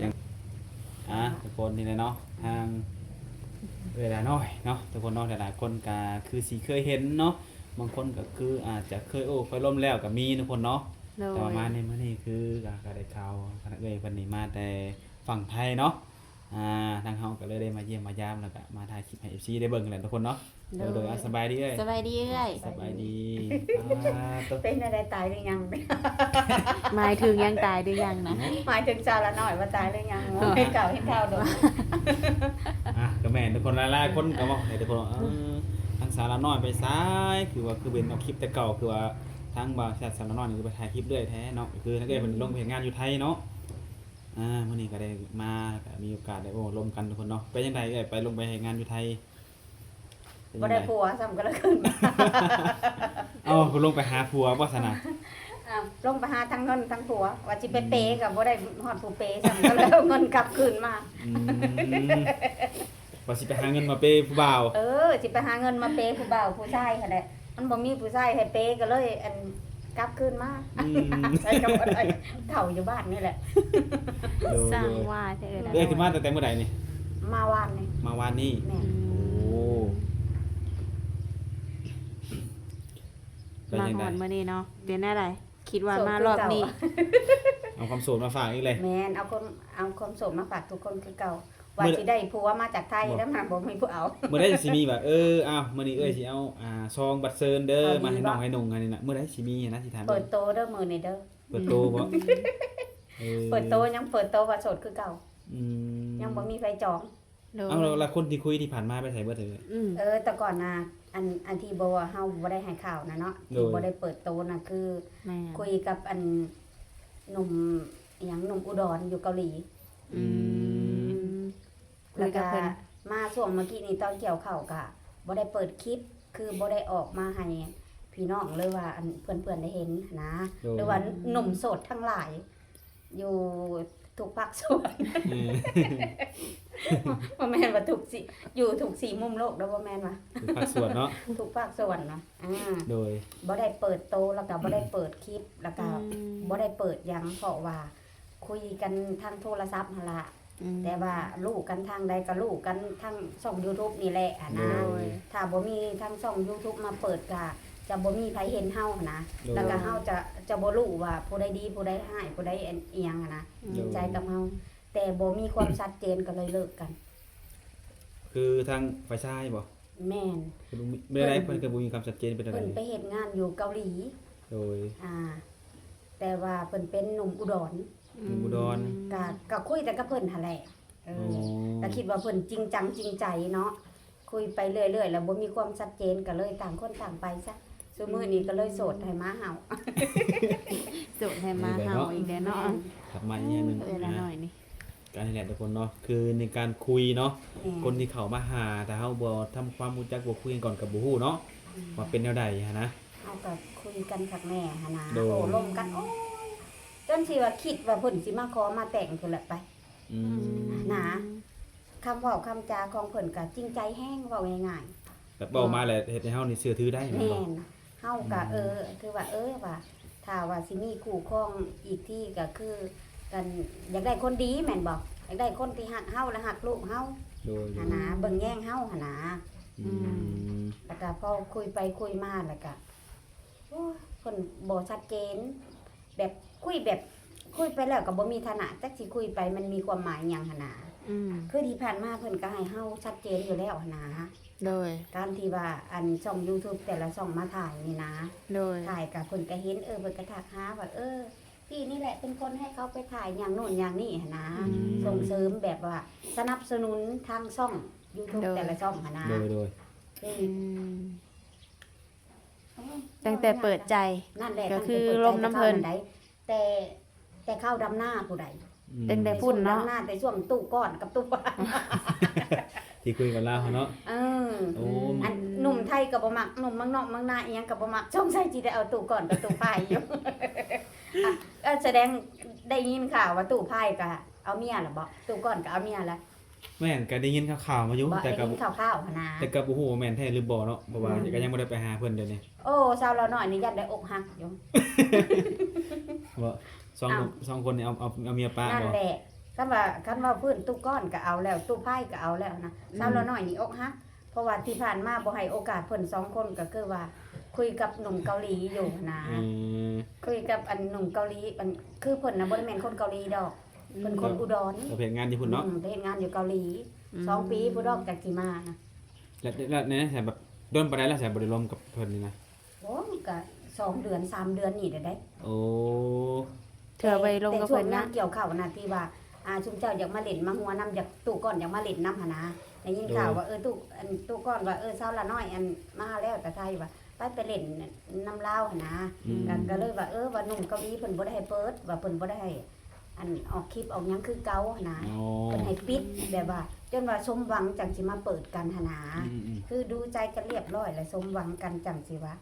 ຍັງ ອ່າ ທຸກຄົນນີ້ແຫຼະເນາະ ທາງເອື້ອຍຫຼ້ານ້ອຍເນາະ ທຸກຄົນເນາະ ຫຼາຍໆຄົນກໍຄືຊິເຄີຍເຫັນເນາະ ບາງຄົນກໍຄືອາດຈະເຄີຍໂອ້ເຄີຍລົມແລ້ວກໍມີ ທຸກຄົນເນາະ. ໂດຍ ແຕ່ວ່າມາໃນມື້ນີ້ຄືກໍ ກໍໄດ້ຂ່າວ ຄະນະເອື້ອຍເພິ່ນນີ້ມາແຕ່ຝັ່ງໄທເນາະ. ອ່າ ທາງເຮົາກໍເລີຍໄດ້ມາຢ້ຽມມາຢາມ ແລ້ວກໍມາຖ່າຍຄລິບໃຫ້ເອັຟຊີໄດ້ເບິ່ງແຫຼະທຸກຄົນເນາະ. ໂດຍ ໂດຍ ໂດຍ ອ່າ ສະບາຍດີເອື້ອຍ. ສະບາຍດີເອື້ອຍ. ສະບາຍດີ. ອ່າ ໂຕ ເປັນແນວໃດ ຕາຍຫຼືຍັງ? ໝາຍເຖິງຍັງຕາຍຫຼືຍັງນະ? ໝາຍເຖິງຊາວລານ້ອຍວ່າຕາຍຫຼືຍັງ? ໂອ້ຍ ເກົ່າເຫັນຂ່າວດົນ. ອ່າ ກໍແມ່ນ ທຸກຄົນ ຫຼາຍໆຄົນກໍເວົ້າໃຫ້ທຸກຄົນວ່າ ເອີ ທາງສາວລານ້ອຍໄປໃສ? ຄືວ່າ ຄືເຫັນອອກຄລິບແຕ່ເກົ່າ ຄືວ່າທາງບ່າວແຊດ ສາວລານ້ອຍນີ້ຄືໄປຖ່າຍຄລິບເລື້ອຍແທ້ເນາະ. ຄືທາງເອື້ອຍເພິ່ນລົງໄປເຮັດງານຢູ່ໄທເນາະ. ອ່າ ມື້ນີ້ກໍໄດ້ມາ ກໍມີໂອກາດໄດ້ ໂອ້ ລົມກັນທຸກຄົນເນາະ. ເປັນຈັ່ງໃດເອື້ອຍ ໄປລົງໄປເຮັດງານຢູ່ໄທ? ເປັນຈັ່ງໃດ? ບໍ່ໄດ້ຜົວຊ້ຳກໍເລີຍຂຶ້ນມາ. ເອົ້າ ລົງໄປຫາຜົວບໍ່ຊັ້ນນະ? ອ່າ ລົງໄປຫາທັງເງິນທັງຜົວ ວ່າຊິໄປເປ ອືມ ກໍບໍ່ໄດ້ຮອດຜູ້ເປຊ້ຳ ກໍເລີຍເອົາເງິນກັບຄືນມາ. ອືມ ວ່າຊິໄປຫາເງິນມາເປຜູ້ບ່າວ. ເອີ ຊິໄປຫາເງິນມາເປຜູ້ບ່າວ ຜູ້ຊາຍຫັ້ນແຫຼະ. ມັນບໍ່ມີຜູ້ຊາຍໃຫ້ເປ ກໍເລີຍ ອັນ ກັບຄືນມາ. ອືມ ໃຊ້ກັບບໍ່ໄດ້ ເຖົ້າຢູ່ບ້ານນີ້ແຫຼະ. ໂດຍ ຊ່າງວ່າແທ້ເອີຍ. ເອື້ອຍຂຶ້ນມາຕັ້ງແຕ່ມື້ໃດນີ້? ມາວານນີ້. ມາວານນີ້? ແມ່ນ. ໂອ້ ມາຮອດມື້ນີ້ເນາະ ເປັນແນວໃດ? ຄິດວ່າມາຮອບນີ້ ໂສດຄືເກົ່າ ເອົາຄວາມໂສດມາຝາກອີກເລີຍ. ແມ່ນ ເອົາຄວາມ ເອົາຄວາມໂສດມາຝາກທຸກຄົນຄືເກົ່າ. ວ່າຊິໄດ້ຜົວມາຈາກໄທ ບໍ່ ແລ້ວມັນບໍ່ມີຜູ້ເອົາ. ມື້ໃດຊິມີວ່າ ເອີ ອ້າວ ມື້ນີ້ເອື້ອຍຊິເອົາ ອ່າ ຊອງບັດເຊີນເດີ ມາໃຫ້ນ້ອງໃຫ້ນຸ່ງຫັ້ນນີ້ນະ ມື້ໃດຊິມີຫັ້ນນະ ຊິຖາມ. ເປີດໂຕເດີມື້ນີ້ເດີ. ເປີດໂຕບໍ່? ເອີ ເປີດໂຕ ຍັງເປີດໂຕວ່າໂສດຄືເກົ່າ. ອືມ ຍັງບໍ່ມີໃຜຈອງ. ໂດຍ ເອົ້າ ແລ້ວ ແລ້ວຄົນທີ່ຄຸຍທີ່ຜ່ານມາໄປໃສເບິດເອີຍ? ອືມ ເອີ ແຕ່ກ່ອນນະ ອັນ ອັນທີ່ບໍ່ ເຮົາບໍ່ໄດ້ໃຫ້ຂ່າວນະເນາະ ໂດຍ ທີ່ບໍ່ໄດ້ເປີດໂຕນະ ຄື ແມ່ນ ຄຸຍກັບ ອັນ ໜຸ່ມ ອີຫຍັງ ໜຸ່ມອຸດອນຢູ່ເກົາຫຼີ. ອືມ ອືມ ແລ້ວກໍ ຄຸຍກັບເພິ່ນ ມາຊ່ວງເມື່ອກີ້ນີ້ຕອນກ່ຽວເຂົ້າກໍບໍ່ໄດ້ເປີດຄລິບ ຄືບໍ່ໄດ້ອອກມາໃຫ້ພີ່ນ້ອງ ຫຼືວ່າ ອັນ ເພື່ອນໆໄດ້ເຫັນນະ ໂດຍ ຫຼືວ່າໜຸ່ມໂສດທັງຫຼາຍ ຢູ່ທຸກພາກສ່ວນ. ເອີ ບໍ່ແມ່ນວ່າທຸກຊິ ຢູ່ທຸກສີ່ມຸມໂລກເດີ ບໍ່ແມ່ນວ່າ ທຸກພາກສ່ວນເນາະ ທຸກພາກສ່ວນເນາະ. ອ່າ ໂດຍ ບໍ່ໄດ້ເປີດໂຕ ແລ້ວກໍບໍ່ໄດ້ເປີດຄລິບ ແລ້ວກໍ ອືມ ບໍ່ໄດ້ເປີດຫຍັງ ເພາະວ່າຄຸຍກັນທາງໂທລະສັບຫັ້ນລະ. ອືມ ແຕ່ວ່າຮູ້ກັນທາງໃດກໍຮູ້ກັນທາງຊ່ອງຢູທູບນີ້ແຫຼະຫັ້ນນະ. ໂດຍ ຖ້າບໍ່ມີທາງຊ່ອງຢູທູບມາເປີດ ກໍຈະບໍ່ມີໃຜເຫັນເຮົາຫັ້ນນະ. ໂດຍ ແລ້ວກໍເຮົາຈະ ຈະບໍ່ຮູ້ວ່າຜູ້ໃດດີ ຜູ້ໃດຮ້າຍ ຜູ້ໃດ ອັນ ອີຫຍັງຫັ້ນນະ. ໂດຍ ຈິດໃຈກັບເຮົາ ແຕ່ບໍ່ມີຄວາມຊັດເຈນ ກໍເລີຍເລີກກັນ. ຄືທາງຝ່າຍຊາຍບໍ່? ແມ່ນ. ເພິ່ນບໍ່ມີ ແນວໃດ ເພິ່ນ ເພິ່ນກໍບໍ່ມີຄວາມຊັດເຈນ ເປັນແນວໃດ? ເພິ່ນໄປເຮັດງານຢູ່ເກົາຫຼີ. ໂດຍ ອ່າ ແຕ່ວ່າເພິ່ນເປັນໜຸ່ມອຸດອນ. ອືມ ໜຸ່ມອຸດອນ ກະ ກະຄຸຍແຕ່ກັບເພິ່ນຫັ້ນແຫຼະ. ເອີ ອໍ ກະຄິດວ່າເພິ່ນຈິງຈັງຈິງໃຈເນາະ ຄຸຍໄປເລື້ອຍໆ ແລ້ວບໍ່ມີຄວາມຊັດເຈນ ກະເລີຍຕ່າງຄົນຕ່າງໄປຊະ. ຊຸມື້ນີ້ກະເລີຍໂສດໃຫ້ໝາເຫົ່າ. ໂສດໃຫ້ໝາເຫົ່າອີກແລ້ວເນາະ. ແມ່ນ ກັບມາອີກເທື່ອໜຶ່ງ ເອື້ອຍລະນ້ອຍນີ້ ກະນີ້ແຫຼະທຸກຄົນເນາະ ຄືໃນການຄຸຍເນາະ. ແມ່ນ ຄົນທີ່ເຂົ້າມາຫາ ຖ້າເຮົາບໍ່ທຳຄວາມຮູ້ຈັກ ບໍ່ຄຸຍກັນກ່ອນ ກໍບໍ່ຮູ້ເນາະ ອືມ ວ່າເປັນແນວໃດຫັ້ນນະ. ເຮົາກໍຄຸຍກັນຄັກແນ່ຫັ້ນນະ. ໂດຍ ໂອ້ລົມກັນ ໂອ້ຍ ຈົນຊິວ່າຄິດວ່າເພິ່ນຊິມາຂໍມາແຕ່ງພຸ້ນແຫຼະໄປ. ອືມ ນະ ຄຳເວົ້າຄຳຈາຂອງເພິ່ນກໍຈິງໃຈແຮງ ເວົ້າງ່າຍໆ ແບບເວົ້າມາແລ້ວເຮັດໃຫ້ເຮົານີ້ເຊື່ອຖືໄດ້ແມ່ນບໍ່? ແມ່ນ ເຮົາກໍ ອືມ ເອີ ຄືວ່າ ເອີ ວ່າ ຖ້າວ່າຊິມີຄູ່ຄອງອີກທີກໍຄື ອັນ ຢາກໄດ້ຄົນດີແມ່ນບໍ່? ຢາກໄດ້ຄົນທີ່ຮັກເຮົາ ແລະ ຮັກລູກເຮົາ. ໂດຍ ຫັ້ນນະ ເບິ່ງແຍງເຮົາຫັ້ນນະ. ອືມ ອືມ ແລ້ວກໍພໍຄຸຍໄປຄຸຍມາແລ້ວກໍ ໂອ້ຍ ເພິ່ນບໍ່ຊັດເຈນ ແບບຄຸຍແບບ ຄຸຍໄປແລ້ວກໍບໍ່ມີຖານະ ຈັກຊິຄຸຍໄປມັນມີຄວາມໝາຍຫຍັງຫັ້ນນະ. ອືມ ຄືທີ່ຜ່ານມາເພິ່ນກໍໃຫ້ເຮົາຊັດເຈນຢູ່ແລ້ວຫັ້ນນະ. ໂດຍ ການທີ່ວ່າ ອັນ ຊ່ອງຢູທູບແຕ່ລະຊ່ອງມາຖ່າຍນີ້ນະ. ໂດຍ ຖ່າຍກໍເພິ່ນກໍເຫັນ ເອີ ເພິ່ນກໍທັກຫາວ່າ ເອີ ພີ່ນີ້ແຫຼະເປັນຄົນໃຫ້ເຂົາໄປຖ່າຍຫຍັງໂນ້ນຫຍັງນີ້ຫັ້ນນະ. ອືມ ສົ່ງເສີມແບບວ່າສະໜັບສະໜູນທາງຊ່ອງຢູທູບ ໂດຍ ແຕ່ລະຊ່ອງຫັ້ນນະ. ໂດຍ ໂດຍ ຄື ອືມ ຕັ້ງແຕ່ເປີດໃຈ ນັ້ນແຫຼະ ກໍຄືລົມນຳເພິ່ນ ແຕ່ ແຕ່ເຂົ້າດຳນາຜູ້ໃດ ອືມ ຕັ້ງແຕ່ພຸ້ນເນາະ ດຳນາແຕ່ຊ່ວງຕູ້ກ້ອນກັບຕູ້ ທີ່ຄຸຍກັບລາວເນາະ. ເອີ ໂອ້ ອັນໜຸ່ມໄທກໍບໍ່ມັກ ໜຸ່ມເມືອງນອກເມືອງນາອີ່ຫຍັງກໍບໍ່ມັກ ສົງໄສຊິໄດ້ເອົາຕູ້ກ້ອນກັບຕູ້ພາຍຢູ່. ອ່ະ ເອີ ສະແດງໄດ້ຍິນຂ່າວວ່າຕູ້ພາຍກໍເອົາເມຍແລ້ວບໍ? ຕູ້ກ້ອນກໍເອົາເມຍແລ້ວ. ແມ່ນ ກໍໄດ້ຍິນຂ່າວໆມາຢູ່ ແຕ່ກໍໄດ້ຍິນຂ່າວໆຫັ້ນນະ ແຕ່ກໍບໍ່ຮູ້ວ່າແມ່ນແທ້ຫຼືບໍ່ເນາະ ເພາະວ່າ ອືມ ກໍຍັງບໍ່ໄດ້ໄປຫາເພິ່ນດຽວນີ້. ໂອ້ ຊາວລາວນ້ອຍນີ້ຢ້ານໄດ້ອົກຫັກຢູ່ ບໍ່ ສອງ ອ້າວ ສອງຄົນນີ້ເອົາ ເອົາ ເອົາເມຍປະ ນັ້ນແຫຼະ. ຄັນວ່າ ຄັນວ່າເພິ່ນຕູ້ກ້ອນກໍເອົາແລ້ວ ຕູ້ພາຍກໍເອົາແລ້ວນະ. ອືມ ສາວລາວນ້ອຍນີ້ອົກຫັກ ເພາະວ່າທີ່ຜ່ານມາບໍ່ໃຫ້ໂອກາດເພິ່ນສອງຄົນ ກໍຄືວ່າຄຸຍກັບໜຸ່ມເກົາຫຼີຢູ່ນະ. ອືມ ຄຸຍກັບອັນໜຸ່ມເກົາຫຼີ ອັນ ຄືເພິ່ນນະບໍ່ໄດ້ແມ່ນຄົນເກົາຫຼີດອກ ອືມ ເພິ່ນຄົນອຸດອນ ກໍໄປເຮັດງານຢູ່ພຸ້ນເນາະ. ອືມ ໄປເຮັດງານຢູ່ເກົາຫຼີ ອືມ ສອງປີພຸ້ນດອກ ຈັ່ງຊິມານະ. ແລ້ວ ແລ້ວແນວໃດ ແບບດົນປານໃດແລ້ວ ບໍ່ໄດ້ລົມກັບເພິ່ນນີ້ນະ? ໂອ້ ມັນກະສອງເດືອນສາມເດືອນນີ້ແຫຼະເດ້. ໂອ້ ເທື່ອໄປລົມກັບເພິ່ນນະ ແຕ່ຊ່ວງຍາມກ່ຽວເຂົ້ານະ ທີ່ວ່າ ອ່າ ຊຸມເຈົ້າຢາກມາຫຼິ້ນມາຫົວນຳ ຢາກ ຕູ້ກ້ອນຢາກມາຫຼິ້ນນຳຫັ້ນນະ. ໄດ້ຍິນ ໂດຍ ຂ່າວວ່າ ເອີ ຕູ້ ອັນ ຕູ້ກ້ອນວ່າ ເອີ ສາວລາວນ້ອຍ ອັນ ມາແລ້ວແຕ່ໄທວ່າ ໄປ ໄປຫຼິ້ນນຳລາວຫັ້ນນະ. ອືມ ກໍ ກໍເລີຍວ່າ ເອີ ວ່າໜຸ່ມເກົາຫຼີເພິ່ນບໍ່ໄດ້ໃຫ້ເປີດ ວ່າເພິ່ນບໍ່ໄດ້ໃຫ້ ອັນ ອອກຄລິບອອກຫຍັງຄືເກົ່າຫັ້ນນະ. ອໍ ເພິ່ນໃຫ້ປິດ ແບບວ່າ ຈົນວ່າສົມຫວັງຈັ່ງຊິມາເປີດກັນຫັ້ນນະ. ອືມໆ ຄືດູໃຈກັນລຽບຮ້ອຍ ແລະ ສົມຫວັງກັນຈັ່ງຊິວ່າ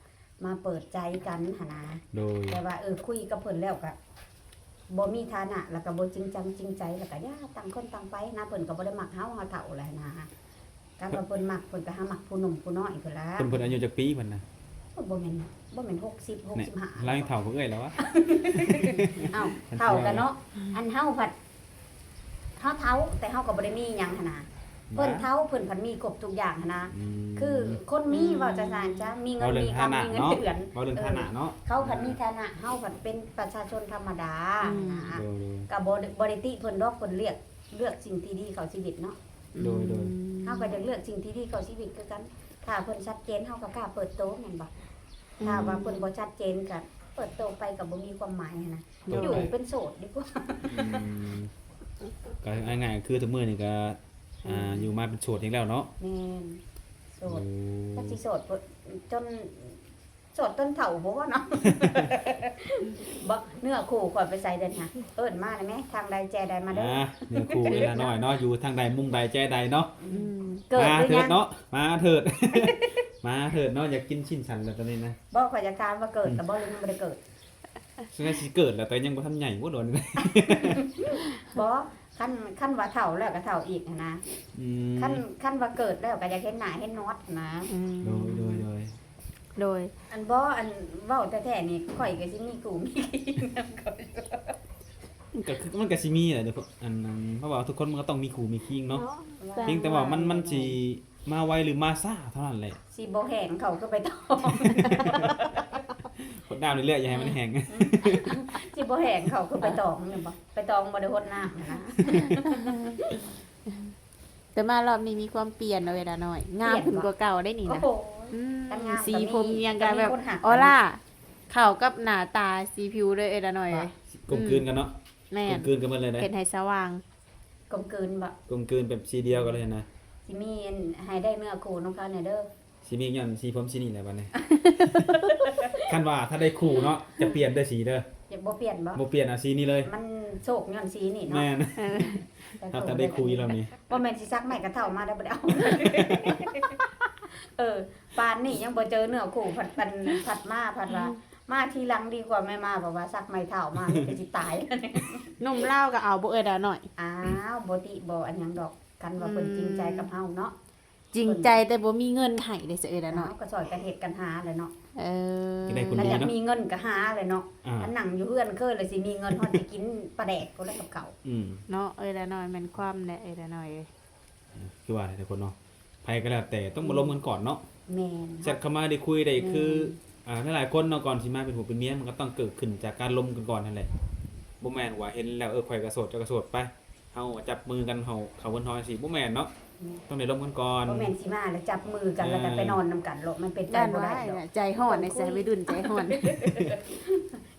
ມາເປີດໃຈກັນຫັ້ນນະ. ໂດຍ ແຕ່ວ່າ ເອີ ຄຸຍກັບເພິ່ນແລ້ວກະບໍ່ມີຖານະ ແລ້ວກະບໍ່ຈິງຈັງຈິງໃຈ ແລ້ວກະຢ່າ ຕ່າງຄົນຕ່າງໄປນະ. ເພິ່ນກະບໍ່ໄດ້ມັກເຮົາ ເຮົາເຖົ້າແລ້ວນະ. ຄັນວ່າເພິ່ນມັກ ເພິ່ນກະຫາມັກຜູ້ໜຸ່ມຜູ້ນ້ອຍພຸ້ນລະ. ເພິ່ນ ເພິ່ນອາຍຸຈັກປີເພິ່ນນະ? ໂອ້ ບໍ່ແມ່ນ ບໍ່ແມ່ນຫົກສິບ ຫົກສິບຫ້າ ລາວຍັງເຖົ້າກວ່າເອື້ອຍລາວວະ. ເອົ້າ ເຖົ້າກະເນາະ ອັນເຮົາພັດ ເຮົາເຖົ້າ ແຕ່ເຮົາກໍບໍ່ໄດ້ມີຫຍັງຫັ້ນນະ. ເພິ່ນເຖົ້າ ເພິ່ນພັດມີຄົບທຸກຢ່າງຫັ້ນນະ. ອືມ ຄືຄົນມີ ເວົ້າຈັ່ງຊັ້ນຊະ ມີເງິນມີຄຳ ມີເງິນເດືອນ ເວົ້າເລື່ອງຖານະເນາະ. ເອີ ເຂົາພັດມີຖານະ ເຮົາພັດເປັນປະຊາຊົນທຳມະດາ. ອືມ ນະ ໂດຍໆ ກໍບໍ່ ບໍ່ໄດ້ຕິເພິ່ນດອກ ເພິ່ນເລືອກ ເລືອກສິ່ງທີ່ດີເຂົ້າຊີວິດເນາະ. ໂດຍໆ ອືມ ເຮົາກໍຢາກເລືອກສິ່ງທີ່ດີເຂົ້າຊີວິດຄືກັນ. ຖ້າເພິ່ນຊັດເຈນ ເຮົາກໍກ້າເປີດໂຕ ແມ່ນບໍ່? ອືມ ຖ້າວ່າເພິ່ນບໍ່ຊັດເຈນ ກໍເປີດໂຕໄປກໍບໍ່ມີຄວາມໝາຍຫັ້ນນະ. ໂດຍ ຢູ່ເປັນໂສດດີກວ່າ. ອືມ ກໍງ່າຍໆ ຄືທຸກມື້ນີ້ກໍ ອືມ ອ່າ ຢູ່ມາເປັນໂສດອີກແລ້ວເນາະ. ແມ່ນ ໂສດ. ໂອ້ ຈັກຊິໂສດຈົນ ໂສດຈົນເຖົ້າບໍ່ເນາະ. ບໍ່ ເນື້ອຄູ່ຂ້ອຍໄປໃສເດີນຫາ ເອີ້ນມາໄດ້ແມ ທາງໃດແຈໃດມາເດີ. ອ່າ ເນື້ອຄູ່ເວລານ້ອຍເນາະ ຢູ່ທາງໃດມຸມໃດແຈໃດເນາະ. ອືມ ເກີດ ມາເທີດເນາະ ມາເທີດ ມາເທີດເນາະ. ຢາກກິນຊີ້ນສັນແລ້ວຕອນນີ້ນະ. ບໍ່ ຂ້ອຍຢາກຖາມວ່າເກີດ ອືມ ແລ້ວບໍ່ ຫຼືຍັງບໍ່ໄດ້ເກີດ? ສ່ວນໃຫຍ່ຊິເກີດແລ້ວ ແຕ່ຍັງບໍ່ທັນໃຫຍ່ບໍ່ໂດນ. ບໍ່ ຄັນ ຄັນວ່າເຖົ້າແລ້ວກໍເຖົ້າອີກຫັ້ນນະ. ອືມ ຄັນ ຄັນວ່າເກີດແລ້ວກໍຢາກເຫັນໜ້າເຫັນໜວດນະ. ອືມ ໂດຍ ໂດຍ ໂດຍ ໂດຍ. ອັນບໍ່ ອັນເວົ້າແທ້ໆນີ້ ຂ້ອຍກໍຊິມີຄູ່ມີຄີນຳເຂົາຢູ່. ມັນກໍຄື ມັນກໍຊິມີແຫຼະ ອັນ ອັນ ເພາະວ່າທຸກຄົນມັນກໍຕ້ອງມີຄູ່ມີຄີເນາະ. ເນາະ ພຽງແຕ່ວ່າມັນ ມັນຊິມາໄວຫຼືມາຊ້າເທົ່ານັ້ນແຫຼະ. ຊິບໍ່ແຫ້ງເຂົ້າຄືໃບຕອງ. ຄົນນ້ຳເລື້ອຍໆ ຢ່າໃຫ້ມັນແຫ້ງ. ອືມ ຊິບໍ່ແຫ້ງເຂົ້າຄືໃບຕອງແມ່ນບໍ່? ໃບຕອງບໍ່ໄດ້ຫົດນ້ຳນະ. ແຕ່ມາລອບນີ້ມີຄວາມປ່ຽນເນາະ ເວລານ້ອຍ ງາມຂຶ້ນກວ່າເກົ່າໄດ໋ນີ້ນະ. ໂອ້ໂຫ ອືມ ຄັນງາມ ສີຜົມອີ່ຫຍັງກໍແບບ ກໍມີຄົນຮັກ ອອລາ ເຂົ້າກັບໜ້າຕາສີຜິວເລີຍ ເວລານ້ອຍ. ບໍ່ ກົມກືນກັນເນາະ. ອືມ ແມ່ນ ກົມກືນກັນໝົດເລີຍເດ້ ເຮັດໃຫ້ສະຫວ່າງ. ກົມກືນບໍ່? ກົມກືນແບບສີດຽວກັນເລີຍນະ. ຊິມີອັນໃຫ້ໄດ້ເນື້ອຄູ່ນຳເຂົາແດ່ເດີ. ຊິມີຍ້ອນສີຜົມສີນີ້ແຫຼະບັດນີ້. ຄັນວ່າຖ້າໄດ້ຄູ່ເນາະ ຈະປ່ຽນເດີສີເດີ. ຢາກບໍ່ປ່ຽນບໍ່? ບໍ່ປ່ຽນ ເອົາສີນີ້ເລີຍ. ມັນໂຊກຍ້ອນສີນີ້ເນາະ. ແມ່ນ ເອີ ຖ້າໄດ້ຄູ່ຢູ່ແລ້ວນີ້ ບໍ່ແມ່ນຊິສັກໄມ້ກະເຖົ້າມາໄດ້ບໍ່ໄດ້ເອົາ. ເອີ ປານນີ້ຍັງບໍ່ເຈີເນື້ອຄູ່ ພັດ ພັດມາ ພັດວ່າ ອືມ ມາທີຫຼັງດີກວ່າ ແມ່ມາ ເພາະວ່າສັກໄມ້ເຖົ້າມາ ມັນກໍຊິຕາຍ. ໜຸ່ມລາວກໍເອົາບໍ່ ເອື້ອຍດານ້ອຍ? ອ້າວ ບໍ່ຕິບໍ່ອັນຫຍັງດອກ ຄັນວ່າເພິ່ນ ອືມ ຈິງໃຈກັບເຮົາເນາະ. ຈິງໃຈແຕ່ບໍ່ມີເງິນໃຫ້ເດ້ ເອື້ອຍດານ້ອຍ. ເຮົາກໍຊ່ອຍກັນເຮັດກັນຫາແຫຼະເນາະ. ເອີ ຢາກໄດ້ຄົນດີເນາະ ຢາກມີເງິນກໍຫາແຫຼະເນາະ. ອ່າ ຄັນນັ່ງຢູ່ເຮືອນເຄີຍລະຊິມີເງິນຮອດຊິກິນປາແດກພຸ້ນແຫຼະກັບເຂົາ. ອືມ ເນາະ ເອື້ອຍດານ້ອຍ ແມ່ນຄວາມແຫຼະ ເອື້ອຍດານ້ອຍເອີຍ. ຄືວ່າແຫຼະທຸກຄົນເນາະ ໃຜກໍແລ້ວແຕ່ຕ້ອງມາລົມກັນກ່ອນເນາະ. ອືມ ແມ່ນ ແຊັດເຂົ້າມາໄດ້ຄຸຍໄດ້ ແມ່ນ ຄື ອ່າ ຫຼາຍໆຄົນເນາະ ກ່ອນຊິມາເປັນຜົວເປັນເມຍ ມັນກໍຕ້ອງເກີດຂຶ້ນຈາກການລົມກັນກ່ອນຫັ້ນແຫຼະ. ບໍ່ແມ່ນວ່າເຫັນແລ້ວ ເອີ ຂ້ອຍກໍໂສດ ເຈົ້າກໍໂສດ ໄປ ເຮົາຈັບມືກັນ ເຮົາເຂົ້າເຮືອນເຮົາຈັ່ງຊີ້ ບໍ່ແມ່ນເນາະ. ແມ່ນ ຕ້ອງໄດ້ລົມກັນກ່ອນ. ບໍ່ແມ່ນຊິມາແລ້ວຈັບມືກັນ ເອີ ແລ້ວກໍໄປນອນນຳກັນໂລດ ມັນເປັນໄປບໍ່ໄດ້ດອກ. ໃຈຮ້ອນໃນສາຍ ໄວລຸ້ນໃຈຮ້ອນ.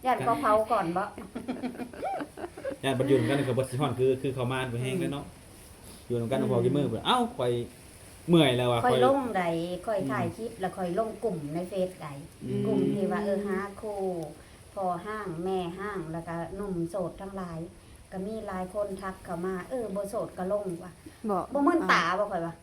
ຢ້ານເຂົາເຜົາກ່ອນບໍ່? ຢ້ານບັດຢູ່ນຳກັນກໍບໍ່ຊິຮ້ອນ ຄື ຄືເຂົ້າມາບໍ່ແຮງເລີຍເນາະ. ອືມ ຢູ່ນຳກັນ ອືມ ພໍກິນມື້ ເອົ້າ ຂ້ອຍເມື່ອຍແລ້ວວ່າ ຂ້ອຍ ຂ້ອຍລົງໃດ ຂ້ອຍ ອືມ ຖ່າຍຄລິບ ແລ້ວຂ້ອຍລົງກຸ່ມໃນເຟສໃດ ອືມ ກຸ່ມທີ່ວ່າ ເອີ ຫາຄູ່ ພໍ່ຮ້າງ ແມ່ຮ້າງ ແລ້ວກໍໜຸ່ມໂສດທັງຫຼາຍ ກໍມີຫຼາຍຄົນທັກເຂົ້າມາ ເອີ ບໍ່ໂສດກໍລົງວ່າ ບໍ່ ບໍ່ມື່ນຕາບໍ່ ຂ້ອຍວ່າ.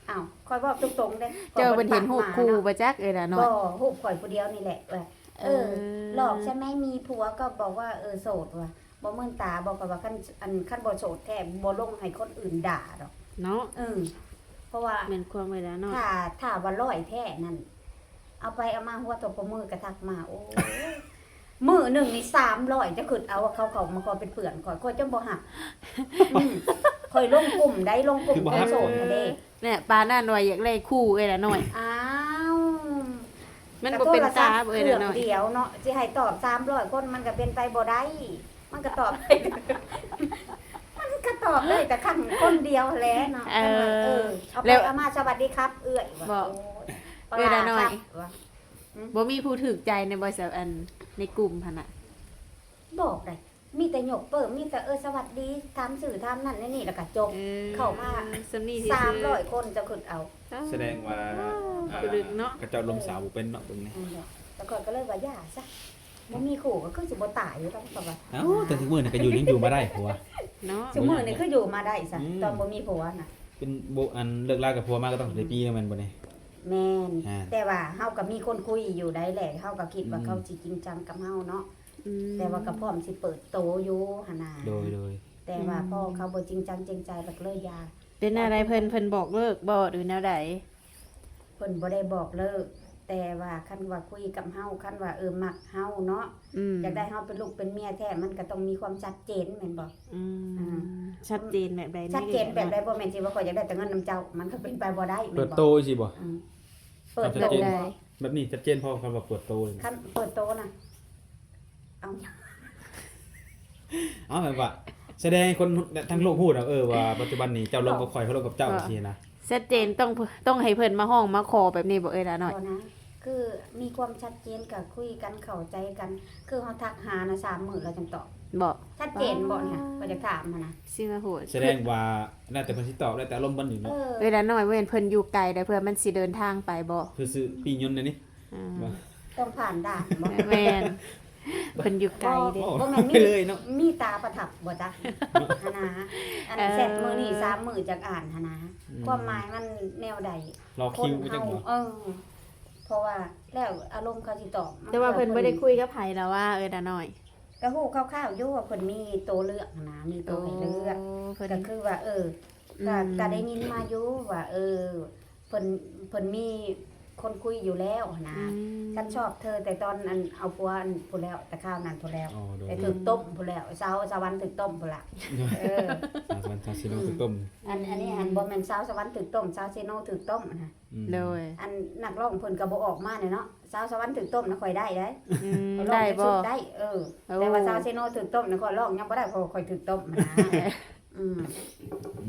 ອ້າວ ຂ້ອຍເວົ້າຕົງໆເດ້ ເຈົ້າເພິ່ນເຫັນຮູບຄູ່ບໍ່ຈັກ ເອື້ອຍດານ້ອຍ? ບໍ່ ຮູບຂ້ອຍຜູ້ດຽວນີ້ແຫຼະວ່າ ເອີ ເອີ ຫຼອກໃຊ່ໄໝ ມີຜົວກໍບອກວ່າ ເອີ ໂສດວ່າ. ບໍ່ມື່ນຕາບໍ່ ຂ້ອຍວ່າ ຄັນ ອັນ ຄັນບໍ່ໂສດແທ້ ບໍ່ລົງໃຫ້ຄົນອື່ນດ່າດອກເນາະ. ເອີ ເພາະວ່າ ແມ່ນຄວາມເວລາເນາະ ຖ້າ ຖ້າວ່າຮ້ອຍແທ້ນັ້ນ ເອົາໄປເອົາມາ ຫົວຕົກປະມືກະທັກມາ ໂອ້ຍ ມື້ໜຶ່ງນີ້ສາມຮ້ອຍ ຈະຄິດເອົາວ່າເຂົາເຂົ້າມາຂໍເປັນເພື່ອນຂ້ອຍ ຂ້ອຍຈັ່ງບໍ່ຮັບ. ອືມ ຂ້ອຍລົງກຸ່ມໃດ ລົງກຸ່ມ ຄືບໍ່ຮັບ ຄົນໂສດຫັ້ນເດ້. ແນ່ ປານນັ້ນວ່າຢາກໄດ້ຄູ່ເອື້ອຍລະນ້ອຍ. ອ້າວ ມັນບໍ່ເປັນຕາເອື້ອຍລະນ້ອຍ ໂທລະສັບເຄື່ອງດຽວເນາະ ຊິໃຫ້ຕອບສາມຮ້ອຍຄົນ ມັນກໍເປັນໄປບໍ່ໄດ້. ມັນກໍຕອບ ມັນກໍຕອບໄດ້ແຕ່ຄັ້ງຄົນດຽວແຫຼະເນາະ. ເອີ ເອີ ເອົາໄປເອົາມາ ສະຫວັດດີຄັບເອື້ອຍ ວ່າ ໂອ້ຍ ເອື້ອຍລະນ້ອຍ ບໍ່ມີຜູ້ຖືກໃຈແນ່ບໍ່ ສະ ອັນ ໃນກຸ່ມຫັ້ນນະ? ບອກໄດ້ ມີແຕ່ຍົກໂປ້ ມີແຕ່ ເອີ ສະຫວັດດີ ຖາມຊື່ຖາມນັ້ນແນວນີ້ ແລ້ວກໍຈົບ. ເອີ ເຂົ້າມາສ່ຳນີ້ຊື່ໆ ສາມຮ້ອຍຄົນ ເຈົ້າຄິດເອົາ. ສະແດງວ່າ ອ່າ ຄືດຶກເນາະ ເຂົາເຈົ້າລົມສາວບໍ່ເປັນເນາະ ເບິ່ງນີ້. ແລ້ວຂ້ອຍກໍເລີຍວ່າຢ່າຊະ ບໍ່ມີຄູ່ກໍຄືຊິບໍ່ຕາຍຢູ່ດອກ ເຂົາວ່າ. ເອົ້າ ແຕ່ທຸກມື້ນີ້ກໍຢູ່ ຍັງຢູ່ມາໄດ້ ຜົວເນາະ ທຸກມື້ນີ້ຄືຢູ່ມາໄດ້ຊະ. ອືມ ຕອນບໍ່ມີຜົວນະ ເປັນບໍ່ ອັນເລີກລາກັບຜົວມາກໍຕ້ອງໄດ້ປີແລ້ວແມ່ນບໍ່ນີ້? ແມ່ນ ແຕ່ວ່າເຮົາກໍມີຄົນຄຸຍຢູ່ໃດ໋ແຫຼະ ເຮົາກໍຄິດວ່າ ອືມ ເຂົາຊິຈິງຈັງກັບເຮົາເນາະ. ອືມ ແຕ່ວ່າກໍພ້ອມຊິເປີດໂຕຢູ່ຫັ້ນນະ. ໂດຍ ໂດຍ ແຕ່ວ່າ ອືມ ພໍເຂົາບໍ່ຈິງຈັງຈິງໃຈ ແລ້ວກໍເລີຍຢ່າ. ເປັນແນວໃດເພິ່ນ ເພິ່ນບອກເລີກບໍ່ ຫຼືແນວໃດ? ເພິ່ນບໍ່ໄດ້ບອກເລີກ ແຕ່ວ່າຄັນວ່າຄຸຍກັບເຮົາ ຄັນວ່າ ເອີ ມັກເຮົາເນາະ ອືມ ຢາກໄດ້ເຮົາເປັນລູກເປັນເມຍແທ້ ມັນກໍຕ້ອງມີຄວາມຊັດເຈນແມ່ນບໍ່? ອືມ ອ່າ ຊັດເຈນແບບໃດ? ຊັດເຈນແບບໃດ? ບໍ່ແມ່ນຊິວ່າຂ້ອຍຢາກໄດ້ແຕ່ເງິນນຳເຈົ້າ ມັນກໍເປັນໄປບໍ່ໄດ້ແມ່ນບໍ່? ເປີດໂຕຊີ້ບໍ່? ອືມ ເປີດໂຕ ແບບນີ້ຊັດເຈນພໍ ຄຳວ່າເປີດໂຕນີ້. ຄັນເປີດໂຕນະ ເອົາ ເອົາ ແບບວ່າ ສະແດງໃຫ້ຄົນທັງໂລກຮູ້ນະ ເອີ ວ່າປັດຈຸບັນນີ້ເຈົ້າລົມກັບຂ້ອຍ ຂ້ອຍລົມກັບເຈົ້າ ຊີ້ນະ. ຊັດເຈນ ຕ້ອງ ຕ້ອງໃຫ້ເພິ່ນມາຮ້ອງມາຂໍແບບນີ້ບໍ່ເອີຍລະນ້ອຍ? ບໍ່ນະ ຄືມີຄວາມຊັດເຈນ ກໍຄຸຍກັນເຂົ້າໃຈກັນ ຄືເຮົາທັກຫານະ ສາມມື້ແລ້ວຈັ່ງຕອບ. ບໍ່ ຊັດເຈນບໍ່ນີ້? ຂ້ອຍຢາກຖາມຫັ້ນນະ. ຊິມາໂຫດ ສະແດງວ່າແລ້ວແຕ່ເພິ່ນຊິຕອບ ແລ້ວແຕ່ອາລົມເພິ່ນຢູ່ເນາະ. ເອີ ເວລານ້ອຍ ແມ່ນເພິ່ນຢູ່ໄກໃດ ເພື່ອມັນຊິເດີນທາງໄປບໍ່? ຄືຊື້ປີ້ຍົນແນວນີ້ ອ່າ ບໍ່ ຕ້ອງຜ່ານດ່ານບໍ່? ແມ່ນ ເພິ່ນຢູ່ໄກເດ້. ບໍ່ ບໍ່ແມ່ນມີ ເລີຍເນາະ ມີຕາປະທັບບໍ່ຈັກຫັ້ນນະ. ອັນ ເອີ ແຊັດມື້ນີ້ສາມມື້ຈັກອ່ານຫັ້ນນະ ອືມ ຄວາມໝາຍມັນແນວໃດ? ລໍຄິວໄປຈັກໜ່ອຍ. ເອີ ເພາະວ່າແລ້ວອາລົມເຂົາຊິຕອບ. ແຕ່ວ່າເພິ່ນບໍ່ໄດ້ຄຸຍກັບໃຜລະວ່າ ເອີ ດານ້ອຍ? ກໍຮູ້ຄ່າວໆຢູ່ວ່າເພິ່ນມີໂຕເລືອກຫັ້ນນະ ມີໂຕໃຫ້ເລືອກ. ໂອ້ ເພິ່ນ ກໍຄືວ່າ ເອີ ກໍ ອືມ ກໍໄດ້ຍິນມາຢູ່ວ່າ ເອີ ເພິ່ນ ເພິ່ນມີຄົນຄຸຍຢູ່ແລ້ວຫັ້ນນະ. ອືມ ຄັນຊອບເທີແຕ່ຕອນ ອັນ ເອົາຜົວ ອັນ ພຸ້ນແລ້ວ ແຕ່ຄາວນັ້ນພຸ້ນແລ້ວ. ອໍ ໂດຍ ແຕ່ຖືກຕົ້ມພຸ້ນແລ້ວ ຊາວສະຫວັນຖືກຕົ້ມພຸ້ນລະ. ເອີ ຊາວສະຫວັນ ຊາວເຊໂນຖືກຕົ້ມ. ອັນ ອັນນີ້ຫັ້ນບໍ່ແມ່ນຊາວສະຫວັນຖືກຕົ້ມ ຊາວເຊໂນຖືກຕົ້ມຫັ້ນນະ. ອືມ ໂດຍ ອັນນັກຮ້ອງເພິ່ນກໍບໍ່ອອກມາແຫຼະເນາະ. ຊາວສະຫວັນຖືກຕົ້ມນະ ຂ້ອຍໄດ້ເດ້. ອືມ ຂ້ອຍຮ້ອງ ໄດ້ບໍ່? ຊຸດໄດ້ ເອີ ໂອ້ ແຕ່ວ່າຊາວເຊໂນຖືກຕົ້ມນະ ຂ້ອຍຮ້ອງຍັງບໍ່ໄດ້ ເພາະວ່າຂ້ອຍຖືກຕົ້ມຫັ້ນນະ. ອືມ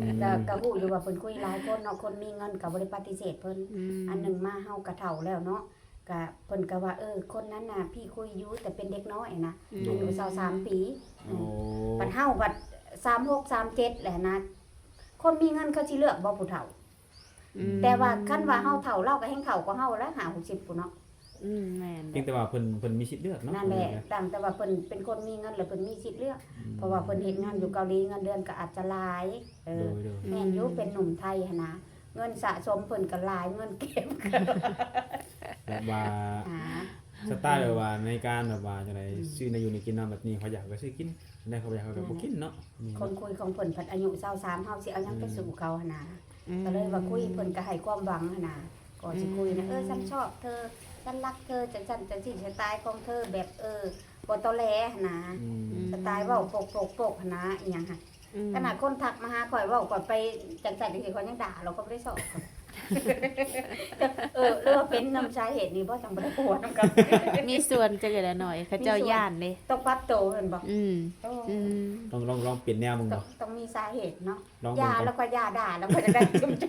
ອືມ ກໍ ກໍຮູ້ຢູ່ວ່າເພິ່ນຄຸຍຫຼາຍຄົນເນາະ ຄົນມີເງິນກໍບໍ່ໄດ້ປະຕິເສດເພິ່ນ. ອືມ ອັນໜຶ່ງມາເຮົາກໍເຖົ້າແລ້ວເນາະ ກໍເພິ່ນກໍວ່າ ເອີ ຄົນນັ້ນນະ ພີ່ຄຸຍຢູ່ ແຕ່ເປັນເດັກນ້ອຍນະ ອືມ ອາຍຸຊາວສາມປີ. ໂອ້ ບັດເຮົາບັດສາມຫົກ ສາມເຈັດແຫຼະນະ ຄົນມີເງິນເຂົາຊິເລືອກບໍ່ຜູ້ເຖົ້າ? ອືມ ແຕ່ວ່າຄັນວ່າເຮົາເຖົ້າ ລາວກໍແຮ່ງເຖົ້າກວ່າເຮົາແຫຼະ ຫ້າຫົກສິບພຸ້ນເນາະ. ອືມ ແມ່ນ ພຽງແຕ່ວ່າເພິ່ນ ເພິ່ນມີສິດເລືອກເນາະ. ນັ້ນແຫຼະ ເອີ ຕ່າງແຕ່ວ່າເພິ່ນເປັນຄົນມີເງິນ ແລ້ວເພິ່ນມີສິດເລືອກ. ອືມ ເພາະວ່າເພິ່ນເຮັດງານຢູ່ເກົາຫຼີ ເງິນເດືອນກໍອາດຈະຫຼາຍ. ເອີ ໂດຍໆ ແມ່ນຢູ່ ອືມ ເປັນໜຸ່ມໄທຫັ້ນນະ ເງິນສະສົມເພິ່ນກໍຫຼາຍ ເງິນເກັບກໍ ແບບວ່າ ອ່າ ສະໄຕລ໌ແບບວ່າໃນການແບບວ່າຈັ່ງໃດ ອືມ ຊື້ແນວຢູ່ແນວກິນນຳແບບນີ້ ເຂົາຢາກກໍຊື້ກິນ ແນວເຂົາບໍ່ຢາກເຂົາກໍບໍ່ກິນເນາະ. ແມ່ນ ຄົນຄຸຍຂອງເພິ່ນພັດອາຍຸຊາວສາມ ເຮົາຊິເອົາຫຍັງໄປ ອືມ ສູ້ເຂົາຫັ້ນນະ. ອືມ ກໍເລີຍວ່າຄຸຍ ເພິ່ນກໍໃຫ້ຄວາມຫວັງຫັ້ນນະ ກໍຊິຄຸຍນະ ອືມ ເອີ ສັນຊອບເທີ ສັນລັກເທີ ຈັ່ງຊັ້ນຈັ່ງຊີ້ ສະໄຕລ໌ຂອງເທີ ແບບ ເອີ ບໍ່ຕໍແຫຼຫັ້ນນະ. ອືມ ສະໄຕລ໌ເວົ້າໂປກໆໆຫັ້ນນະ ອີຫຍັງຫັ້ນ. ອືມ ຂະໜາດຄົນທັກມາຫາຂ້ອຍ ເວົ້າຂ້ອຍໄປຈັ່ງຊັ້ນຈັ່ງຊີ້ ຂ້ອຍຍັງດ່າ ແລ້ວກໍບໍ່ໄດ້ຊອບ. ເອີ ຫຼືວ່າເປັນນຳສາເຫດນີ້ບໍ່ ຈັ່ງບໍ່ໄດ້ຜົວນຳກັນ? ມີສ່ວນ ຈັກເອື້ອຍລະນ້ອຍ ເຂົາເຈົ້າຢ້ານເດ້ ຕ້ອງປັບໂຕແມ່ນບໍ່? ອືມ ໂອ້ ອືມ ລອງ ລອງ ລອງປ່ຽນແນວເບິ່ງບໍ່? ຕ້ອງ ຕ້ອງມີສາເຫດເນາະ. ຢ່າ ແລ້ວກໍຢ່າ ດ່າ ແລ້ວກໍຈະໄດ້ຊຸມໂຈ.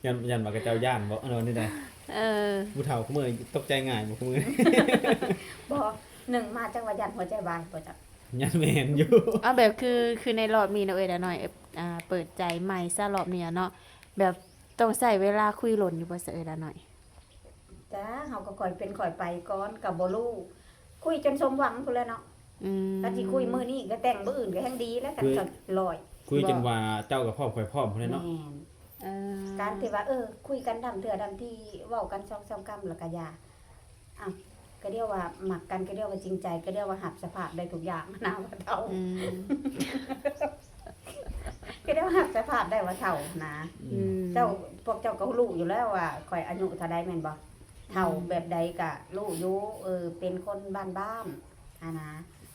ຢ້ານ ຢ້ານວ່າເຂົາເຈົ້າຢ້ານບໍ່? ເອີ ນີ້ໄດ ເອີ ຜູ້ເຖົ້າຄຸມື້ຕົກໃຈງ່າຍບໍ່ ຄຸມື້? ບໍ່ ໜຶ່ງມາຈັກວ່າຢ້ານຫົວໃຈວາຍບໍ່ຈັກ. ຍັງແມ່ນຢູ່. ເອົາແບບຄື ຄືໃນລອບນີ້ເນາະ ເອື້ອຍລະນ້ອຍ ອ່າ ເປີດໃຈໃໝ່ຊະລອບນີ້ເນາະ ແບບຕ້ອງໃຊ້ເວລາຄຸຍດົນຢູ່ບໍ່ຊະ ເອື້ອຍລະນ້ອຍ? ຈ້າ ເຮົາກໍຄ່ອຍເປັນຄ່ອຍໄປກ່ອນ ກໍບໍ່ຮູ້ ຄຸຍຈົນສົມຫວັງພຸ້ນແຫຼະເນາະ. ອືມ ຄັນຊິຄຸຍມື້ນີ້ກໍແຕ່ງມື້ອື່ນກໍແຮ່ງດີແລ້ວ ຄັນ ຄຸຍ ຄັນຮ້ອຍ ຄຸຍຈົນວ່າເຈົ້າກໍພ້ອມ ຂ້ອຍພ້ອມພຸ້ນແຫຼະເນາະ. ແມ່ນ ເອີ ການທີ່ວ່າ ເອີ ຄຸຍກັນດຳເທື່ອດຳທີ ເວົ້າກັນສອງສາມຄຳ ແລ້ວກໍຢ່າ ອ້າວ ກໍດຽວວ່າມັກກັນ ກໍດຽວວ່າຈິງໃຈ ກໍດຽວວ່າຮັບສະພາບໄດ້ທຸກຢ່າງນະ ວ່າເຖົ້າ. ອືມ ກໍດຽວວ່າຮັບສະພາບໄດ້ວ່າເຖົ້ານະ. ອືມ ເຈົ້າ ພວກເຈົ້າກໍຮູ້ຢູ່ແລ້ວວ່າຂ້ອຍອາຍຸເທົ່າໃດແມ່ນບໍ່? ເຖົ້າແບບໃດກະຮູ້ຢູ່ ເອີ ເປັນຄົນບ້ານໆ ຫັ້ນນະ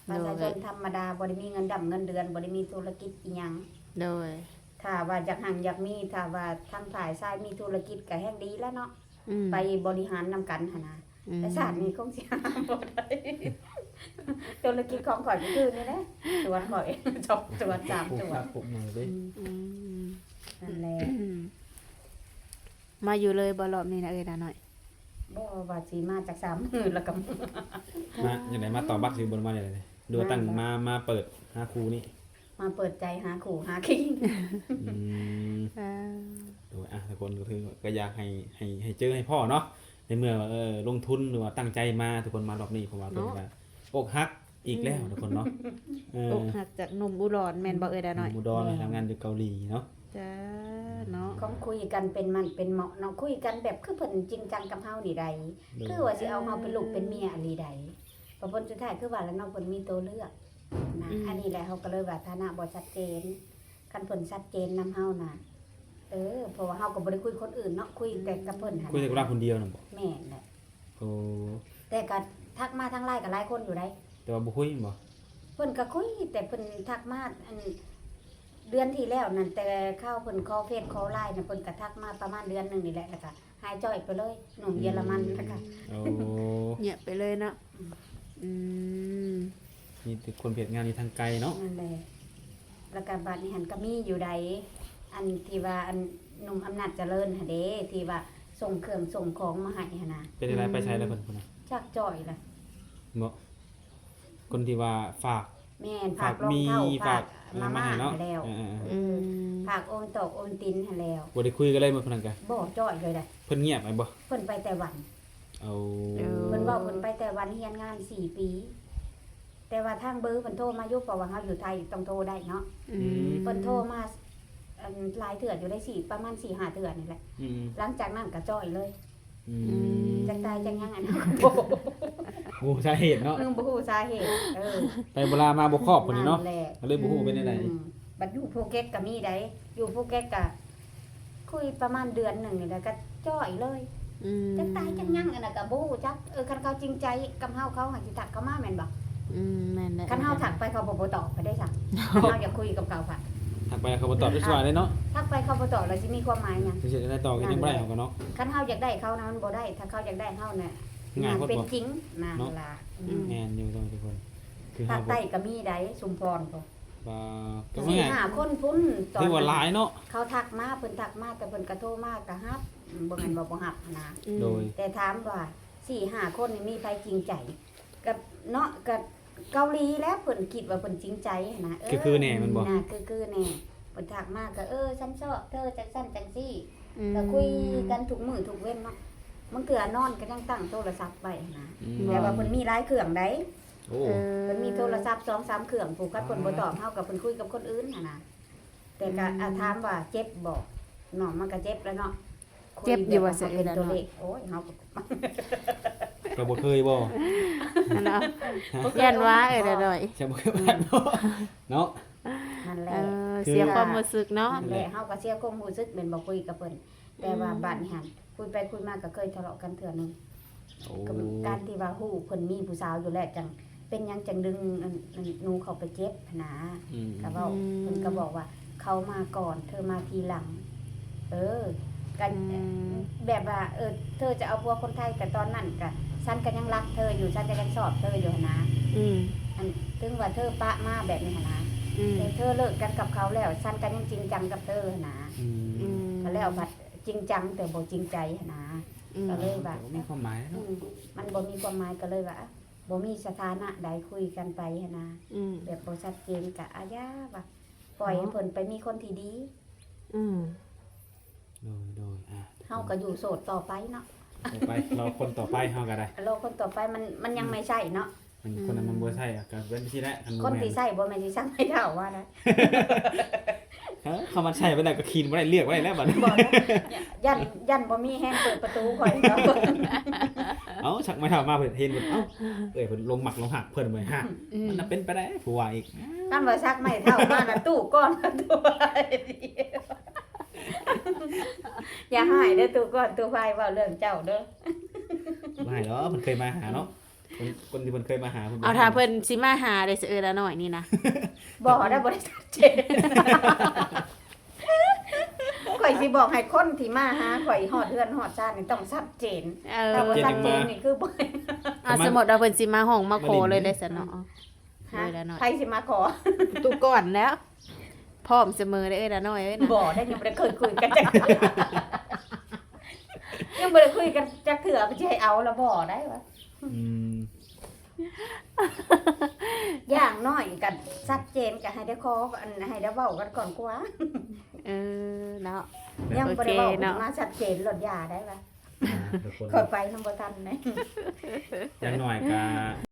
ປະຊາຊົນທຳມະດາ ບໍ່ໄດ້ມີເງິນດຳເງິນເດືອນ ບໍ່ໄດ້ມີທຸລະກິດອີ່ຫຍັງ. ໂດຍ ຖ້າວ່າຢາກຮັ່ງຢາກມີ ຖ້າວ່າທາງຝ່າຍຊາຍມີທຸລະກິດກະແຮ່ງດີແລ້ວເນາະ ອືມ ໄປບໍລິຫານນຳກັນຫັ້ນນະ. ອືມ ແຕ່ຊາດນີ້ຄົງຊິຫາບໍ່ໄດ້ ທຸລະກິດຂອງຂ້ອຍກໍຄືນີ້ແຫຼະ ສວນຂ້ອຍ ສອງສວນ ສາມສວນ ປູກຜັກປູກຫຍັງເດ້. ອືມ ອືມ ນັ້ນແຫຼະ. ມາຢູ່ເລີຍບໍ່ລອບນີ້ນະເອີຍດານ້ອຍ? ບໍ່ ວ່າຊິມາຈັກສາມມື້ແລ້ວກໍ ມາຈັ່ງໃດ ມາຕໍ່ບັດຊິບໍ່ມາຈັ່ງໃດ ຫຼືວ່າຕັ້ງມາ ມາເປີດຫາຄູ່ນີ້? ມາເປີດໃຈຫາຄູ່ຫາຄີງ. ອືມ ເອີ ໂດຍ ອ່ະ ທຸກຄົນກໍຄືກໍຢາກໃຫ້ ໃຫ້ ໃຫ້ເຈີໃຫ້ພໍ້ເນາະ ໃນເມື່ອວ່າ ເອີ ລົງທຶນ ຫຼືວ່າຕັ້ງໃຈມາ ທຸກຄົນມາລອບນີ້ ເພາະວ່າເພິ່ນ ເນາະ ກໍອົກຫັກ ອີກແລ້ວ ອືມ ທຸກຄົນເນາະ. ເອີ ອົກຫັກຈາກໜຸ່ມອຸດອນແມ່ນບໍ່ເອີຍດານ້ອຍ? ໜຸ່ມອຸດອນ ແມ່ນ ທຳງານຢູ່ເກົາຫຼີເນາະ. ຈ້າ ເນາະ ຂອງຄຸຍກັນເປັນໝັ້ນເປັນເໝາະເນາະ ຄຸຍກັນແບບຄືເພິ່ນຈິງຈັງກັບເຮົານີ້ໃດ ໂດຍ ຄືວ່າຊິເອົາເຮົາເປັນລູກເປັນເມຍອີ່ຫຼີໃດ ແຕ່ຜົນສຸດທ້າຍຄືວ່າແລ້ວເນາະ ເພິ່ນມີຕົວເລືອກນະ. ອືມ ອັນນີ້ແຫຼະ ເຮົາກໍເລີຍວ່າຖານະບໍ່ຊັດເຈນ ຄັນເພິ່ນຊັດເຈນນຳເຮົານະ ເອີ ເພາະວ່າເຮົາກໍບໍ່ໄດ້ຄຸຍຄົນອື່ນເນາະ ຄຸຍແຕ່ກັບເພິ່ນຫັ້ນ ຄຸຍແຕ່ກັບລາວຄົນດຽວນັ້ນບໍ່? ແມ່ນແຫຼະ. ໂອ້ ແຕ່ກໍທັກມາທາງ LINE ກໍຫຼາຍຄົນຢູ່ໃດ ແຕ່ວ່າບໍ່ຄຸຍແມ່ນບໍ່? ເພິ່ນກໍຄຸຍ ແຕ່ເພິ່ນທັກມາ ອັນ ເດືອນທີ່ແລ້ວນັ້ນ ແຕ່ຄາວເພິ່ນຂໍເຟສຂໍ LINE ນະ ເພິ່ນກໍທັກມາປະມານເດືອນໜຶ່ງນີ້ແຫຼະ ແລ້ວກໍຫາຍຈ້ອຍໄປເລີຍ ໜຸ່ມເຢຍລະມັນ ອືມ ແລ້ວກໍ ໂອ້ ງຽບໄປເລີຍເນາະ. ອືມ ອືມ ມີແຕ່ຄົນເຮັດງານຢູ່ທາງໄກເນາະ. ນັ້ນແຫຼະ ແລ້ວກໍບັດນີ້ຫັ້ນກໍມີຢູ່ໃດ ອັນທີ່ວ່າ ອັນໜຸ່ມອຳນາດຈະເລີນຫັ້ນເດ້ ທີ່ວ່າສົ່ງເຄື່ອງສົ່ງຂອງມາໃຫ້ຫັ້ນນະ. ເປັນຈັ່ງໃດ ອືມ ໄປໃສແລ້ວເພິ່ນ ພຸ້ນນະ? ຈັກຈ້ອຍລະ ບໍ່ ຄົນທີ່ວ່າຝາກ ແມ່ນ ຝາກ ຝາກລອງເທົ້າ ມີ ຝາກ ຝາກມາມ່າ ມາໃຫ້ເນາະ ແລ້ວ ເອີໆໆ ອືມ ຝາກໂອວັນຕອກໂອວັນຕິນຫັ້ນແລ້ວ. ບໍ່ໄດ້ຄຸຍກັນເລີຍບໍ່ ຜູ້ນັ້ນກະ? ບໍ່ ຈ້ອຍເລີຍໃດ໋. ເພິ່ນງຽບໄປບໍ່? ເພິ່ນໄປໄຕ້ຫວັນ. ເອົາ ເອີ ເພິ່ນເວົ້າເພິ່ນໄປໄຕ້ຫວັນຮຽນງານສີ່ປີ ແຕ່ວ່າທາງເບີເພິ່ນໂທມາຢູ່ ເພາະວ່າເຮົາຢູ່ໄທຕ້ອງໂທໄດ້ເນາະ. ອືມ ເພິ່ນໂທມາ ອັນ ຫຼາຍເທື່ອຢູ່ໄດ໋ ສີ່ ປະມານສີ່ຫ້າເທື່ອນີ້ແຫຼະ. ອືມ ຫຼັງຈາກນັ້ນກະຈ້ອຍເລີຍ. ອືມ ອືມ ຈັກຕາຍຈັກຫຍັງອັນນັ້ນ ບໍ່ຮູ້ສາເຫດເນາະ. ເອີ ບໍ່ຮູ້ສາເຫດ ເອີ ໄປບໍ່ລາມາບໍ່ຄອບພຸ້ນນີ້ເນາະ ນັ້ນແຫຼະ ກໍເລີຍບໍ່ຮູ້ເປັນແນວໃດ. ອືມ ບັດຢູ່ພູເກັດກໍມີໃດ໋ ຢູ່ພູເກັດກໍຄຸຍປະມານເດືອນໜຶ່ງນີ້ແຫຼະ ກໍຈ້ອຍເລີຍ. ອືມ ຈັກຕາຍຈັກຫຍັງອັນນັ້ນກໍບໍ່ຮູ້ຈັກ. ເອີ ຄັນເຂົາຈິງໃຈກັບເຮົາ ເຂົາຫາຊິທັກເຂົ້າມາແມ່ນບໍ່? ອືມ ແມ່ນແຫຼະ. ຄັນເຮົາທັກໄປເຂົາບໍ່ ບໍ່ຕອບໄປໄດ້ຊັ້ນ ເຮົາຢາກຄຸຍກັບເຂົາພັດ ທັກໄປເຂົາບໍ່ຕອບ ເອີ ຊິວ່າໄດ້ເນາະ. ທັກໄປເຂົາບໍ່ຕອບແລ້ວຊິມີຄວາມໝາຍຫຍັງ? ຊິເຮັດຈັ່ງໃດຕໍ່ ກໍຍັງບໍ່ໄດ້ເຂົາກໍເນາະ. ຄັນເຮົາຢາກໄດ້ເຂົານະ ມັນບໍ່ໄດ້ ຖ້າເຂົາຢາກໄດ້ເຮົານະ ງານ ມັນເປັນຈິງນະ ເນາະ ລະ. ອືມ ແມ່ນຢູ່ ທຸກຄົນ ຄືພາກໃຕ້ກໍມີໃດ ຊຸມພອນພຸ້ນ ວ່າ ສີ່ຫ້າຄົນພຸ້ນ ຖືວ່າຫຼາຍເນາະ. ເຂົາທັກມາ ເພິ່ນທັກມາ ແຕ່ເພິ່ນກໍໂທມາກໍຮັບ ບໍ່ແມ່ນວ່າບໍ່ຮັບນະ. ອືມ ໂດຍ ແຕ່ຖາມວ່າສີ່ຫ້າຄົນນີ້ມີໃຜຈິງໃຈ ກັບເນາະ ກັບເກົາຫຼີແລ້ວ ເພິ່ນຄິດວ່າເພິ່ນຈິງໃຈຫັ້ນນະ. ເອີ ຄືໆແດ່ແມ່ນບໍ່? ນະ ຄືໆແດ່. ເພິ່ນທັກມາກໍ ເອີ ສັນຊອກເທີ ຈັ່ງຊັ້ນຈັ່ງຊີ້ ອືມ ກໍຄຸຍກັນທຸກມື້ທຸກເວັນເນາະ. ບາງເທື່ອນອນກໍຍັງຕັ້ງໂທລະສັບໄວ້ຫັ້ນນະ. ອືມ ແຕ່ວ່າເພິ່ນມີຫຼາຍເຄື່ອງໃດ໋. ໂອ້ ເອີ ເພິ່ນມີໂທລະສັບສອງສາມເຄື່ອງ ຜູ້ຄັນເພິ່ນບໍ່ຕອບເຮົາກໍເພິ່ນຄຸຍກັບຄົນອື່ນຫັ້ນນະ. ແຕ່ກໍ ອືມ ອາ ຖາມວ່າເຈັບບໍ່? ນ້ອງມັນກໍເຈັບແລ້ວເນາະ. ເຈັບຢູ່ວ່າ ຄຸຍແບບວ່າເຮົາເປັນຕົວເລກ ໂອ້ຍ ເຮົາກໍ ກໍບໍ່ເຄີຍບໍ່? ຫັ້ນເນາະ ຢ້ານວ່າເອີຍ ດອຍ ຈະບໍ່ເຄີຍວ່າເນາະ ເນາະ. ນັ້ນແຫຼະ ເອີ ເສຍຄວາມຮູ້ສຶກເນາະ. ນັ້ນແຫຼະ ເຮົາກໍເສຍຄວາມຮູ້ສຶກແມ່ນບໍ່ ຄຸຍກັບເພິ່ນ. ແຕ່ວ່າ ອືມ ບາດນີ້ຫັ້ນ ຄຸຍໄປຄຸຍມາກໍເຄີຍທະເລາະກັນເທື່ອໜຶ່ງ. ໂອ້ ກໍການທີ່ວ່າຮູ້ເພິ່ນມີຜູ້ສາວຢູ່ແລ້ວ ຈັ່ງເປັນຫຍັງຈັ່ງດຶງ ອັນ ອັນ ໜູເຂົ້າໄປເຈັບຫັ້ນນະ. ອືມ ກໍເວົ້າ ອືມ ເພິ່ນກໍບອກວ່າ ເຂົາມາກ່ອນ ເທີມາທີຫຼັງ. ເອີ ກໍ ອືມ ແບບວ່າ ເອີ ເທີຈະເອົາຜົວຄົນໄທ ແຕ່ຕອນນັ້ນກໍ ສັນກໍຍັງຮັກເທີຢູ່ ສັນກໍຍັງຊອບເທີຢູ່ຫັ້ນນະ. ອືມ ອັນ ເຖິງວ່າເທີປະມາແບບນີ້ຫັ້ນນະ ອືມ ແຕ່ເທີເລີກກັນກັບເຂົາແລ້ວ ສັນກໍຍັງຈິງຈັງກັບເທີຫັ້ນນະ. ອືມ ອືມ ກໍແລ້ວບັດ ຈິງຈັງແຕ່ບໍ່ຈິງໃຈຫັ້ນນະ. ອືມ ກໍເລີຍວ່າ ບໍ່ມີຄວາມໝາຍເນາະ. ອືມ ມັນບໍ່ມີຄວາມໝາຍ ກໍເລີຍວ່າ ບໍ່ມີສະຖານະໃດ ຄຸຍກັນໄປຫັ້ນນະ. ອືມ ແບບບໍ່ຊັດເຈນ ກະອາຢາວ່າ ປ່ອຍໃຫ້ເພິ່ນໄປມີຄົນທີ່ດີ. ອືມ ໂດຍ ໂດຍ ອ່າ ເຮົາກໍຢູ່ໂສດຕໍ່ໄປເນາະ. ຕໍ່ໄປ ລໍຄົນຕໍ່ໄປເຮົາກໍໄດ້ ລໍຄົນຕໍ່ໄປ ມັນ ມັນຍັງ ອືມ ໄມ່ໃຊ່ເນາະ. ອັນ ອືມ ຄົນນັ້ນມັນບໍ່ໃຊ່ ກໍເປັນຈັ່ງຊີ້ແຫຼະ. ຄັນ ຄົນທີ່ໃຊ້ບໍ່ແມ່ນຊິສ້າງໃຫ້ເຖົ້າວ່ານະ. ເອີ ເຂົາມາໃຊ້ໄປແລ້ວກໍຂີນບໍ່ໄດ້ ເລືອກບໍ່ໄດ້ແລ້ວບັດນີ້. ບໍ່ແລ້ວ ຢ້ານ ຢ້ານບໍ່ມີແຮງເປີດປະຕູຂ້ອຍ. ເອົ້າ ສັກໄມ້ເຖົ້າມາເພິ່ນເຫັນເພິ່ນ ເອົ້າ ເອີຍ ເພິ່ນຫຼົງມັກຫຼົງຮັກເພິ່ນບໍ່ຮັກ. ອືມ ມັນນະເປັນໄປໄດ້ ຜູ້ວ່າອີກ. ຄັນວ່າສັກໄມ້ເຖົ້າມານະ ຕູ້ກ່ອນ ຕູ້ໄພ. ຢ່າຮ້າຍເດີ ຕູ້ກ່ອນ ຕູ້ໄພ ເວົ້າເລື່ອງເຈົ້າເດີ. ບໍ່ໃຫ້ດອກ ເພິ່ນເຄີຍມາຫາເນາະ. ຄົນ ຄົນທີ່ເພິ່ນເຄີຍມາຫາ ເພິ່ນບໍ່ ເອົາ ໃຫ້ ຖ້າເພິ່ນຊິມາຫາເດ້ ຊິເອີ້ນອານ້ອຍນີ້ນະ. ບໍ່ ໄດ້ບໍ່ໄດ້ຊັດເຈນ. ຂ້ອຍຊິບອກໃຫ້ຄົນທີ່ມາຫາຂ້ອຍຮອດເຮືອນຮອດຊານນີ້ຕ້ອງຊັດເຈນ. ເອີ ຖ້າບໍ່ຊັດເຈນນີ້ຄືບໍ່ ອ່າ ສົມມຸດວ່າເພິ່ນຊິມາຮ້ອງມາຂໍເລີຍໄດ້ຊັ້ນເນາະ. ຮະ ໂດຍລະເນາະ ໃຜຊິມາຂໍ? ຕູກອນແລ້ວ ພ້ອມສະເໝີເດີ້ເອື້ອຍລະນ້ອຍເອີຍນະ. ບໍ່ໄດ້ ຍັງບໍ່ໄດ້ເຄີຍຄຸຍກັນຈັກເທື່ອ ຍັງບໍ່ໄດ້ຄຸຍກັນຈັກເທື່ອ ເພິ່ນຊິໃຫ້ເອົາລະບໍ່ໄດ້ວະ. ອືມ ຢ່າງໜ້ອຍກໍຊັດເຈນ ກໍໃຫ້ໄດ້ຂໍ ອັນ ໃຫ້ໄດ້ເວົ້າກັນກ່ອນກວ່າ. ເອີ ເນາະ ຍັງບໍ່ໄດ້ເວົ້າ ໂອເຄເນາະ ມາຊັດເຈນໂລດ ຢ່າໄດ້ວະ. ອ່າ ທຸກຄົນ ຂ້ອຍໄປນຳບໍ່ທັນເດ້. ຢ່າງໜ້ອຍກໍ